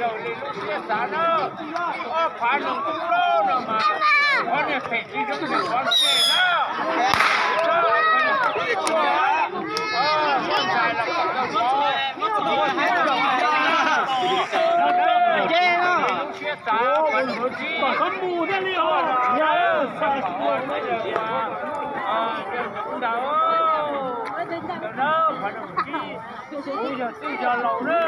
Raws li lub siab xav na, ob phav nees nkaum plaub no mas ob niag phem tsis zoo li qhov ntej na. Muab ntxhais los kom tau mov, muab tub los kom tau mov. Lub siab xav phav nees nkaum tsib, phav nees nkaum tsib, phav nees nkaum tsib, kuv yog txwj yog laus na,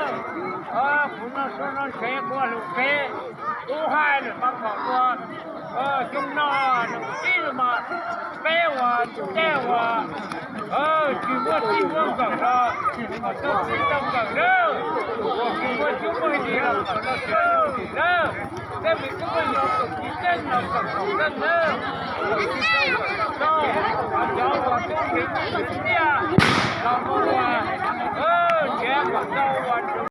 kuv noj suab noj ntshe kuv ua lus peb, kuv hais lawm mas kom ua xyoo no nees nkaum tsib no mas peb ua caij ua, tsis muaj txij muaj nkawm los kom tau txij tau nkawm na, tsis muaj tub muaj ntsis los kom tau tub tau ntsis na, tej me tub me nyuam kom tsis txeej los kom tau txeej na, kom tsis tau kom tau, cov uas tub nkeeg tsis tiaj los mus ua, nrhiav kom tau uas nrhiav